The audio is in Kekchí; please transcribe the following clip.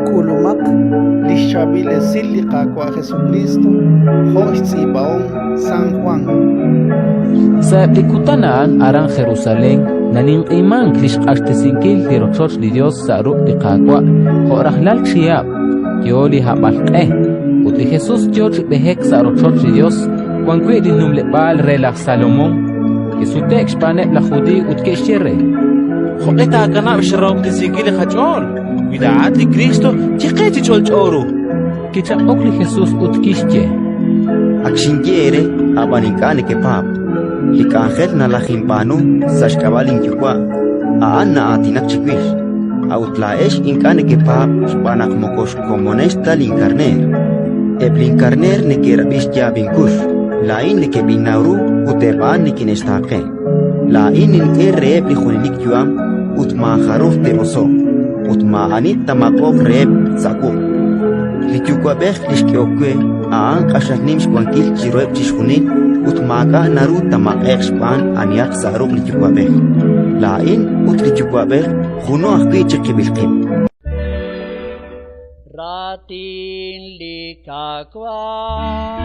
K'ulumaq li xChaab'il Esil li Qaawa' Jesukriist jo' xtz'iib'ahom San Jwan. Sa'eb' li kutan a'an aran Jerusalén naninq'imank li xq'axtesinkil li rochoch li Yos sa' ruq' li Qaawa' jo' rajlal chihab'. Yo li hab'alq'e, ut li Jesus yo chi b'ehek sa' rochoch li Yos wan wi' li numleb'aal re laj Salomón. Kisute'k xb'aaneb' laj Judiiy ut ke'xye re: Jo'q'e taakanab' xrahob'tesinkil li qach'ool? Wi laa'at li Kristo, ye qe chi ch'olch'o ru. Kichaq'ok li Jesus ut kixye: Ak xinye eere, ab'an ink'a' nekepaab'. Li k'anjel nalajinb'aanu sa' xk'ab'a' linYuwa', a'an na'aatinak chiwix. A'ut laa'ex ink'a' nekepaab' xb'aan naq moko xkomonex ta linkarneer. Eb' linkarneer neke'rab'i xyaab' inkux, laa'in nekeb'innaw ru ut eb' a'an nikine'xtaaqe. Laa'in nink'e reheb' li junelik yu'am ut maajaruj te'oso'q, ut maa'ani taamaq'oq reheb' sa' wuq'. Li Yuwa'b'ej li xk'ehok we, a'an q'axal nim xwankil chiruheb' chixjunil ut maak'a' naru taamaq'e'q xb'aan anihaq sa' ruq' li Yuwa'b'ej. Laa'in ut li Yuwa'b'ej juno ajwi' chiqib'il qib'. Raatin li Qaawa'.